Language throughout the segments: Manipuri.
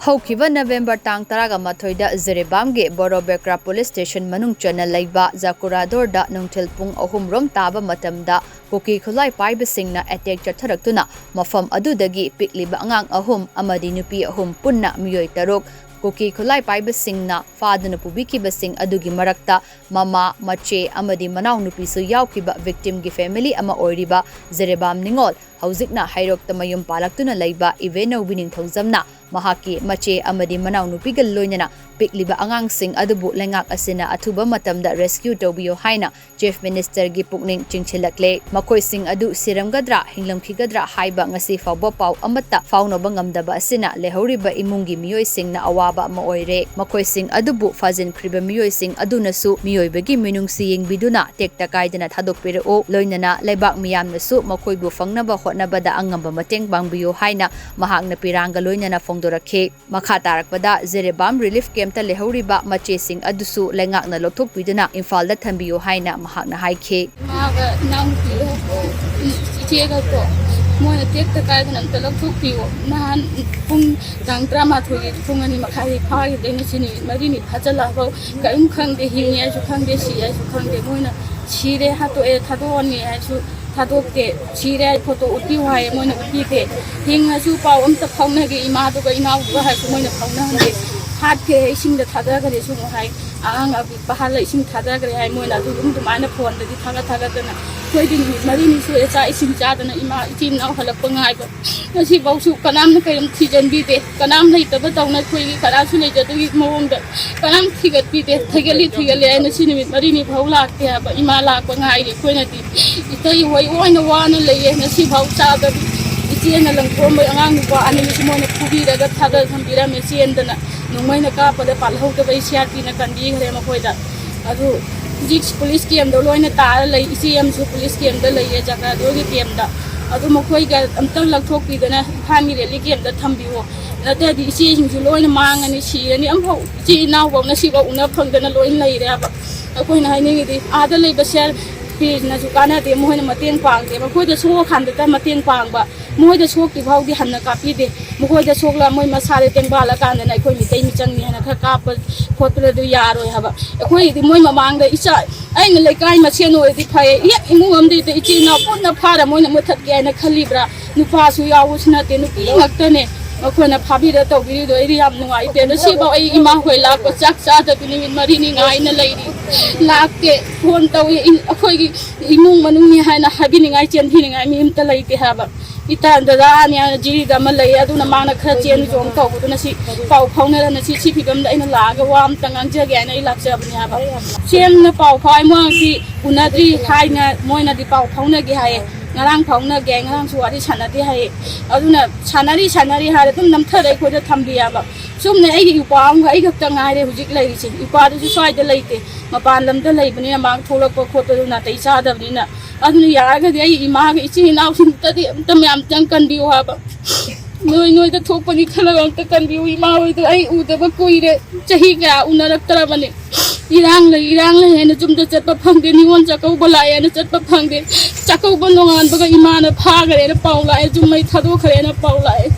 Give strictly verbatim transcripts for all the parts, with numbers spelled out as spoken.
ꯍꯧꯈꯤꯕ ꯅꯕꯦꯝꯕꯔ ꯇꯥꯡ ꯇꯔꯥꯃꯥꯊꯣꯏꯗ ꯖꯤꯔꯤꯕꯥꯝꯒꯤ ꯕꯣꯔꯣꯕꯦꯀ꯭ꯔꯥ ꯄꯨꯂꯤꯁ ꯁ꯭ꯇꯦꯁꯟ ꯃꯅꯨꯡ ꯆꯟꯅ ꯂꯩꯕ ꯖꯀꯨꯔꯥꯗꯣꯔꯗ ꯅꯨꯡꯊꯤꯜ ꯄꯨꯡ ꯑꯍꯨꯝ ꯔꯣꯝ ꯇꯥꯕ ꯃꯇꯝꯗ ꯀꯨꯀꯤ ꯈꯨꯠꯂꯥꯏ ꯄꯥꯏꯕꯁꯤꯡꯅ ꯑꯦꯇꯦꯛ ꯆꯠꯊꯔꯛꯇꯨꯅ ꯃꯐꯝ ꯑꯗꯨꯗꯒꯤ ꯄꯤꯛꯂꯤꯕ ꯑꯉꯥꯡ ꯑꯍꯨꯝ ꯑꯃꯗꯤ ꯅꯨꯄꯤ ꯑꯍꯨꯝ ꯄꯨꯟꯅ ꯃꯤꯑꯣꯏ ꯇꯔꯨꯛ ꯀꯨꯀꯤ ꯈꯨꯠꯂꯥꯏ ꯄꯥꯏꯕꯁꯤꯡꯅ ꯐꯥꯗꯨꯅ ꯄꯨꯕꯤꯈꯤꯕꯁꯤꯡ ꯑꯗꯨꯒꯤ ꯃꯔꯛꯇ ꯃꯃꯥ, ꯃꯆꯦ ꯑꯃꯗꯤ ꯃꯅꯥꯎꯅꯨꯄꯤꯁꯨ ꯌꯥꯎꯈꯤꯕ ꯚꯤꯛꯇꯤꯝꯒꯤ ꯐꯦꯃꯤꯂꯤ ꯑꯃ ꯑꯣꯏꯔꯤꯕ ꯖꯤꯔꯤꯕꯥꯝ ꯅꯤꯉꯣꯜ ꯍꯧꯖꯤꯛꯅ ꯍꯩꯔꯣꯛꯇ ꯃꯌꯨꯝ ꯄꯥꯜꯂꯛꯇꯨꯅ ꯂꯩꯕ ꯏꯕꯦꯟꯅꯧꯕꯤ ꯅꯤꯡꯊꯧꯖꯝꯅ ꯃꯍꯥꯛꯀꯤ ꯃꯆꯦ ꯑꯃꯗꯤ ꯃꯅꯥꯎꯅꯨꯄꯤꯒ ꯂꯣꯏꯅꯅ ꯄꯤꯛꯂꯤꯕ ꯑꯉꯥꯡꯁꯤꯡ ꯑꯗꯨꯕꯨ ꯂꯩꯉꯥꯛ ꯑꯁꯤꯅ ꯑꯊꯨꯕ ꯃꯇꯝꯗ ꯔꯦꯁꯀ꯭ꯌꯨ ꯇꯧꯕꯤꯌꯨ ꯍꯥꯏꯅ ꯆꯤꯐ ꯃꯤꯅꯤꯁꯇꯔꯒꯤ ꯄꯨꯛꯅꯤꯡ ꯆꯤꯡꯁꯤꯜꯂꯛꯂꯦ꯫ ꯃꯈꯣꯏꯁꯤꯡ ꯑꯗꯨ ꯁꯤꯔꯝꯒꯗ꯭ꯔꯥ, ꯍꯤꯡꯂꯝꯈꯤꯒꯗ꯭ꯔꯥ ꯍꯥꯏꯕ ꯉꯁꯤ ꯐꯥꯎꯕ ꯄꯥꯎ ꯑꯃꯠꯇ ꯐꯥꯎꯅꯕ ꯉꯝꯗꯕ ꯑꯁꯤꯅ ꯂꯩꯍꯧꯔꯤꯕ ꯏꯃꯨꯡꯒꯤ ꯃꯤꯑꯣꯏꯁꯤꯡꯅ ꯑꯋꯥꯕ ꯑꯃ ꯑꯣꯏꯔꯦ꯫ ꯃꯈꯣꯏꯁꯤꯡ ꯑꯗꯨꯕꯨ ꯐꯥꯖꯤꯟꯈ꯭ꯔꯤꯕ ꯃꯤꯑꯣꯏꯁꯤꯡ ꯑꯗꯨꯅꯁꯨ ꯃꯤꯑꯣꯏꯕꯒꯤ ꯃꯤꯅꯨꯡꯁꯤ ꯌꯦꯡꯕꯤꯗꯨꯅ ꯇꯦꯛꯇ ꯀꯥꯏꯗꯅ ꯊꯥꯗꯣꯛꯄꯤꯔꯛꯎ꯫ ꯂꯣꯏꯅꯅ ꯂꯩꯕꯥꯛ ꯃꯤꯌꯥꯝꯅꯁꯨ ꯃꯈꯣꯏꯕꯨ ꯐꯪꯅꯕ ꯍꯣꯠꯅꯕꯗ ꯑꯉꯝꯕ ꯃꯇꯦꯡ ꯄꯥꯡꯕꯤꯌꯨ ꯍꯥꯏꯅ ꯃꯍꯥꯛꯅ ꯄꯤꯔꯥꯡꯒ ꯂꯣꯏꯅꯅ ꯐꯣꯡꯗꯣꯔꯛꯈꯤ꯫ ꯃꯈꯥ ꯇꯥꯔꯛꯄꯗ ꯖꯤꯔꯤꯕꯥꯝ ꯔꯤꯂꯤꯐ ꯀꯦꯝꯞꯇ ꯂꯩꯍꯧꯔꯤꯕ ꯃꯆꯦꯁꯤꯡ ꯑꯗꯨꯁꯨ ꯂꯩꯉꯥꯛꯅ ꯂꯧꯊꯣꯛꯄꯤꯗꯨꯅ ꯏꯝꯐꯥꯜꯗ ꯊꯝꯕꯤꯌꯨ ꯍꯥꯏꯅ ꯃꯍꯥꯛꯅ ꯍꯥꯏꯈꯤ꯫ ꯏꯃꯥꯒ ꯏꯅꯥꯎꯅꯨꯄꯤꯒ ꯏꯆꯦꯒꯀꯣ, ꯃꯣꯏꯅ ꯇꯦꯛꯇ ꯀꯥꯏꯗꯅ ꯑꯝꯇ ꯂꯧꯊꯣꯛꯄꯤꯌꯣ꯫ ꯅꯍꯥꯟ ꯄꯨꯡ ꯇꯥꯡ ꯇꯔꯥꯃꯥꯊꯣꯏꯒꯤ ꯄꯨꯡ ꯑꯅꯤ ꯃꯈꯥꯏꯗꯒꯤ ꯐꯥꯈꯤꯕꯗꯩ ꯉꯁꯤ ꯅꯨꯃꯤꯠ ꯃꯔꯤꯅꯤ ꯐꯥꯖꯤꯜꯂꯛꯑꯐꯥꯎ ꯀꯔꯤꯝ ꯈꯪꯗꯦ, ꯍꯤꯡꯉꯤ ꯍꯥꯏꯁꯨ ꯈꯪꯗꯦ, ꯁꯤ ꯍꯥꯏꯁꯨ ꯈꯪꯗꯦ꯫ ꯃꯣꯏꯅ ꯁꯤꯔꯦ, ꯍꯥꯠꯇꯣꯛꯑꯦ, ꯊꯥꯗꯣꯛꯑꯅꯤ ꯍꯥꯏꯁꯨ ꯊꯥꯗꯣꯛꯇꯦ꯫ ꯁꯤꯔꯦ ꯍꯥꯏ ꯐꯣꯇꯣ ꯎꯠꯄꯤꯌꯨ ꯍꯥꯏꯌꯦ, ꯃꯣꯏꯅ ꯎꯠꯄꯤꯗꯦ꯫ ꯍꯤꯡꯉꯁꯨ ꯄꯥꯎ ꯑꯝꯇ ꯐꯥꯎꯅꯒꯦ, ꯏꯃꯥꯗꯨꯒ ꯏꯅꯥꯎꯗꯨꯒ ꯍꯥꯏꯁꯨ ꯃꯣꯏꯅ ꯐꯥꯎꯅꯍꯟꯗꯦ꯫ ꯍꯥꯠꯈ꯭ꯔꯦ, ꯏꯁꯤꯡꯗ ꯊꯥꯗꯈ꯭ꯔꯦꯁꯨ ꯑꯃꯨꯛ ꯍꯥꯏ꯫ ꯑꯉꯥꯡ ꯑꯄꯤꯛꯄ ꯍꯥꯠꯂ ꯏꯁꯤꯡ ꯊꯥꯗꯈ꯭ꯔꯦ ꯍꯥꯏ꯫ ꯃꯣꯏꯅ ꯑꯗꯨꯝ ꯑꯗꯨꯃꯥꯏꯅ ꯐꯣꯟꯗꯗꯤ ꯊꯥꯒꯠ ꯊꯥꯒꯠꯇꯅ ꯑꯩꯈꯣꯏꯗꯤ ꯅꯨꯃꯤꯠ ꯃꯔꯤꯅꯤ ꯁꯨꯔꯦ ꯆꯥꯛ ꯏꯁꯤꯡ ꯆꯥꯗꯅ ꯏꯃꯥ ꯏꯆꯤꯟ ꯏꯅꯥꯎ ꯍꯜꯂꯛꯄ ꯉꯥꯏꯕ꯫ ꯉꯁꯤꯐꯥꯎꯁꯨ ꯀꯅꯥꯝꯅ ꯀꯔꯤꯝ ꯊꯤꯖꯤꯟꯕꯤꯗꯦ, ꯀꯅꯥꯝ ꯂꯩꯇꯕ ꯇꯧꯅ ꯑꯩꯈꯣꯏꯒꯤ ꯀꯅꯥꯁꯨ ꯂꯩꯖꯗꯕꯒꯤ ꯃꯑꯣꯡꯗ ꯀꯅꯥꯝ ꯊꯤꯒꯠꯄꯤꯗꯦ꯫ ꯊꯤꯒꯠꯂꯤ ꯊꯤꯒꯠꯂꯤ ꯍꯥꯏꯅ ꯁꯤ ꯅꯨꯃꯤꯠ ꯃꯔꯤꯅꯤ ꯐꯥꯎ ꯂꯥꯛꯇꯦ ꯍꯥꯏꯕ꯫ ꯏꯃꯥ ꯂꯥꯛꯄ ꯉꯥꯏꯔꯤ ꯑꯩꯈꯣꯏꯅꯗꯤ꯫ ꯏꯇꯩ ꯍꯣꯏ ꯑꯣꯏꯅ ꯋꯥꯅ ꯂꯩꯌꯦ, ꯉꯁꯤꯐꯥꯎ ꯆꯥꯗꯕꯤ꯫ ꯏꯆꯦꯅ ꯂꯪꯊꯣꯛꯑꯝꯕ ꯑꯉꯥꯡ ꯅꯨꯄꯥ ꯑꯅꯤꯁꯤ ꯃꯣꯏꯅ ꯐꯨꯕꯤꯔꯒ ꯊꯥꯗ ꯊꯝꯕꯤꯔꯝꯃꯦ ꯆꯦꯟꯗꯅ꯫ ꯅꯣꯡꯃꯩꯅ ꯀꯥꯞꯄꯗ ꯄꯥꯜꯍꯧꯗꯕ ꯁꯤ ꯑꯥꯔ ꯄꯤꯅ ꯀꯟꯕꯤꯈ꯭ꯔꯦ ꯃꯈꯣꯏꯗ꯫ ꯑꯗꯨ ꯍꯧꯖꯤꯛ ꯄꯨꯂꯤꯁ ꯀꯦꯝꯗ ꯂꯣꯏꯅ ꯇꯥꯔ ꯂꯩ꯫ ꯏꯆꯦ ꯑꯃꯁꯨ ꯄꯨꯂꯤꯁ ꯀꯦꯝꯗ ꯂꯩꯌꯦ, ꯖꯒꯥꯗꯨꯒꯤ ꯀꯦꯝꯗ꯫ ꯑꯗꯨ ꯃꯈꯣꯏꯒ ꯑꯝꯇꯪ ꯂꯧꯊꯣꯛꯄꯤꯗꯅ ꯏꯝꯐꯥꯜꯒꯤ ꯔꯦꯂꯤ ꯀꯦꯝꯗ ꯊꯝꯕꯤꯌꯣ, ꯅꯠꯇ꯭ꯔꯗꯤ ꯏꯆꯦꯁꯤꯡꯁꯨ ꯂꯣꯏꯅ ꯃꯥꯡꯉꯅꯤ, ꯁꯤꯔꯅꯤ꯫ ꯑꯃꯐꯥꯎ ꯏꯆꯤꯜ ꯏꯅꯥꯎꯐꯥꯎ ꯉꯁꯤꯐꯥꯎ ꯎꯅ ꯐꯪꯗꯅ ꯂꯣꯏꯅ ꯂꯩꯔꯦꯕ꯫ ꯑꯩꯈꯣꯏꯅ ꯍꯥꯏꯅꯤꯡꯉꯤꯗꯤ ꯑꯥꯗ ꯂꯩꯕ ꯁꯤ ꯑꯥꯔ ꯄꯤꯅꯁꯨ ꯀꯥꯟꯅꯗꯦ, ꯃꯈꯣꯏꯅ ꯃꯇꯦꯡ ꯄꯥꯡꯗꯦ꯫ ꯃꯈꯣꯏꯗ ꯁꯣꯛꯑꯀꯥꯟꯗꯇ ꯃꯇꯦꯡ ꯄꯥꯡꯕ, ꯃꯈꯣꯏꯗ ꯁꯣꯛꯇ꯭ꯔꯤ ꯐꯥꯎꯗꯤ ꯍꯟꯅ ꯀꯥꯞꯄꯤꯗꯦ꯫ ꯃꯈꯣꯏꯗ ꯁꯣꯛꯂ ꯃꯣꯏ ꯃꯁꯥꯗ ꯇꯦꯡꯕꯥꯜꯂꯀꯥꯟꯗꯅ ꯑꯩꯈꯣꯏ ꯃꯤꯇꯩ ꯃꯤꯆꯪꯅꯤ ꯍꯥꯏꯅ ꯈꯔ ꯀꯥꯞꯄ ꯈꯣꯠꯄꯗ ꯑꯗꯨ ꯌꯥꯔꯣꯏ ꯍꯥꯏꯕ꯫ ꯑꯩꯈꯣꯏꯒꯤꯗꯤ ꯃꯣꯏ ꯃꯃꯥꯡꯗ ꯏꯆꯥ, ꯑꯩꯅ ꯂꯩꯀꯥꯏ ꯃꯁꯦꯟ ꯑꯣꯏꯔꯗꯤ ꯐꯩ, ꯍꯦꯛ ꯏꯃꯨꯡ ꯑꯃꯗꯩꯗ ꯏꯆꯤꯜ ꯏꯅꯥꯎ ꯄꯨꯟꯅ ꯐꯥꯔ ꯃꯣꯏꯅ ꯃꯨꯊꯠꯀꯦ ꯍꯥꯏꯅ ꯈꯜꯂꯤꯕ꯭ꯔꯥ? ꯅꯨꯄꯥꯁꯨ ꯌꯥꯎꯕꯁꯨ ꯅꯠꯇꯦ, ꯅꯨꯄꯤ ꯉꯥꯛꯇꯅꯦ꯫ ꯃꯈꯣꯏꯅ ꯐꯥꯕꯤꯔ ꯇꯧꯕꯤꯔꯤꯗꯣ ꯑꯩꯗꯤ ꯌꯥꯝ ꯅꯨꯡꯉꯥꯏꯇꯦ꯫ ꯉꯁꯤꯐꯥꯎ ꯑꯩ ꯏꯃꯥ ꯍꯣꯏ ꯂꯥꯛꯄ ꯆꯥꯛ ꯆꯥꯗꯕꯤ ꯅꯨꯃꯤꯠ ꯃꯔꯤꯅꯤ ꯉꯥꯏꯅ ꯂꯩꯔꯤ꯫ ꯂꯥꯛꯇꯦ, ꯐꯣꯟ ꯇꯧꯏ꯫ ꯏ-, ꯑꯩꯈꯣꯏꯒꯤ ꯏꯃꯨꯡ ꯃꯅꯨꯡꯅꯤ ꯍꯥꯏꯅ ꯍꯥꯏꯕꯤꯅꯤꯡꯉꯥꯏ, ꯆꯦꯟꯕꯤꯅꯤꯡꯉꯥꯏ ꯃꯤ ꯑꯝꯇ ꯂꯩꯇꯦ ꯍꯥꯏꯕ꯫ ꯏꯇꯥ ꯗꯗꯥꯅꯤ ꯍꯥꯏꯅ ꯖꯤꯔꯤꯗ ꯑꯃ ꯂꯩ, ꯑꯗꯨꯅ ꯃꯥꯅ ꯈꯔ ꯆꯦꯟ ꯆꯣꯡ ꯇꯧꯕꯗꯨꯅ ꯁꯤ ꯄꯥꯎ ꯐꯥꯎꯅꯔꯅ ꯁꯤ, ꯁꯤ ꯐꯤꯕꯝꯗ ꯑꯩꯅ ꯂꯥꯛꯑꯒ ꯋꯥ ꯑꯝꯇ ꯉꯥꯡꯖꯒꯦ ꯍꯥꯏꯅ ꯑꯩ ꯂꯥꯛꯆꯕꯅꯦ ꯍꯥꯏꯕ꯫ ꯁꯦꯝꯅ ꯄꯥꯎ ꯐꯥꯎ ꯃꯣꯏꯒꯤ ꯎꯅꯗ꯭ꯔꯤ ꯍꯥꯏꯅ ꯃꯣꯏꯅꯗꯤ ꯄꯥꯎ ꯐꯥꯎꯅꯒꯦ ꯍꯥꯏꯌꯦ꯫ ꯉꯔꯥꯡ ꯐꯥꯎꯅꯒꯦ, ꯉꯔꯥꯡꯁꯨ ꯋꯥꯔꯤ ꯁꯥꯟꯅꯗꯦ ꯍꯥꯏꯌꯦ꯫ ꯑꯗꯨꯅ ꯁꯥꯟꯅꯔꯤ ꯁꯥꯟꯅꯔꯤ ꯍꯥꯏꯔ ꯑꯗꯨꯝ ꯅꯝꯊꯔ ꯑꯩꯈꯣꯏꯗ ꯊꯝꯕꯤꯌꯦꯕ꯫ ꯆꯨꯝꯅ ꯑꯩꯒꯤ ꯏꯄ꯭ꯋꯥ ꯑꯃꯒ ꯑꯩ ꯈꯛꯇ ꯉꯥꯏꯔꯦ ꯍꯧꯖꯤꯛ ꯂꯩꯔꯤꯁꯦ꯫ ꯏꯄ꯭ꯋꯥꯗꯨꯁꯨ ꯁ꯭ꯋꯥꯏꯗ ꯂꯩꯇꯦ, ꯃꯄꯥꯟ ꯂꯝꯗ ꯂꯩꯕꯅꯤꯅ ꯃꯥ ꯊꯣꯛꯂꯛꯄ ꯈꯣꯠꯄꯗꯨ ꯅꯥꯇꯩ ꯆꯥꯗꯕꯅꯤꯅ꯫ ꯑꯗꯨꯅ ꯌꯥꯔꯒꯗꯤ ꯑꯩ ꯏꯃꯥꯒ ꯏꯆꯤꯜ ꯏꯅꯥꯎꯁꯤꯡꯇꯗꯤ ꯑꯝꯇ ꯃꯌꯥꯝ ꯆꯪ ꯀꯟꯕꯤꯌꯨ ꯍꯥꯏꯕ꯫ ꯅꯣꯏ ꯅꯣꯏꯗ ꯊꯣꯛꯄꯅꯤ ꯈꯜꯂꯒ ꯑꯝꯇ ꯀꯟꯕꯤꯌꯨ꯫ ꯏꯃꯥ ꯍꯣꯏꯗꯣ ꯑꯩ ꯎꯗꯕ ꯀꯨꯏꯔꯦ, ꯆꯍꯤ ꯀꯌꯥ ꯎꯅꯔꯛꯇ꯭ꯔꯕꯅꯤ꯫ ꯏꯔꯥꯡ ꯂꯩ, ꯏꯔꯥꯡ ꯂꯩ ꯍꯥꯏꯅ ꯌꯨꯝꯗ ꯆꯠꯄ ꯐꯪꯗꯦ, ꯅꯤꯉꯣꯜ ꯆꯥꯛꯀꯧꯕ ꯂꯥꯛꯑꯦꯅ ꯆꯠꯄ ꯐꯪꯗꯦ꯫ ꯆꯥꯛꯀꯧꯕ ꯅꯣꯡꯉꯥꯟꯕꯒ ꯏꯃꯥꯅ ꯐꯥꯈ꯭ꯔꯦꯅ ꯄꯥꯎ ꯂꯥꯛꯑꯦ, ꯌꯨꯝ ꯃꯩ ꯊꯥꯗꯣꯛꯈ꯭ꯔꯦꯅ ꯄꯥꯎ ꯂꯥꯛꯑꯦ꯫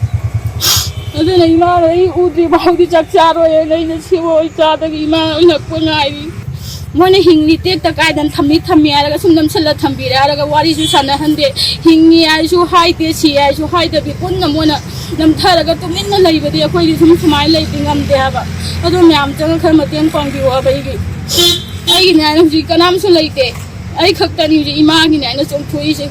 ꯑꯗꯨꯅ ꯏꯃꯥꯅ ꯑꯩ ꯎꯗ꯭ꯔꯤ ꯐꯥꯎꯗꯤ ꯆꯥꯛ ꯆꯥꯔꯣꯏꯅ ꯑꯩꯅ ꯁꯤꯕ ꯑꯣꯏ ꯆꯥꯗꯒꯤ ꯏꯃꯥ ꯑꯣꯏꯅ ꯉꯥꯏꯔꯤ꯫ ꯃꯣꯏꯅ ꯍꯤꯡꯂꯤ ꯇꯦꯛꯇ ꯀꯥꯏꯗꯅ ꯊꯝꯃꯤ ꯊꯝꯃꯤ ꯍꯥꯏꯔꯒ ꯁꯨꯝ ꯅꯝꯁꯤꯜꯂ ꯊꯝꯕꯤꯔꯦ ꯍꯥꯏꯔꯒ ꯋꯥꯔꯤꯁꯨ ꯁꯥꯟꯅꯍꯟꯗꯦ꯫ ꯍꯤꯡꯉꯤ ꯍꯥꯏꯁꯨ ꯍꯥꯏꯗꯦ, ꯁꯤ ꯍꯥꯏꯁꯨ ꯍꯥꯏꯗꯕꯤ ꯄꯨꯟꯅ ꯃꯣꯏꯅ ꯅꯝꯊꯔꯒ ꯇꯨꯃꯤꯟꯅ ꯂꯩꯕꯗꯤ ꯑꯩꯈꯣꯏꯗꯤ ꯁꯨꯝ ꯁꯨꯃꯥꯏꯅ ꯂꯩꯕꯗꯤ ꯉꯝꯗꯦ ꯍꯥꯏꯕ꯫ ꯑꯗꯣ ꯃꯌꯥꯝ ꯆꯪꯉ ꯈꯔ ꯃꯇꯦꯡ ꯄꯥꯡꯕꯤꯌꯣ ꯍꯥꯏꯕ ꯑꯩꯒꯤ꯫ ꯑꯩꯒꯤꯅꯦ ꯍꯥꯏꯅ ꯍꯧꯖꯤꯛ ꯀꯅꯥꯝꯁꯨ ꯂꯩꯇꯦ, ꯑꯩ ꯈꯛꯇꯅꯤ ꯍꯧꯖꯤꯛ ꯏꯃꯥꯒꯤꯅꯦ ꯍꯥꯏꯅ ꯆꯣꯡꯊꯣꯛꯏꯁꯦ꯫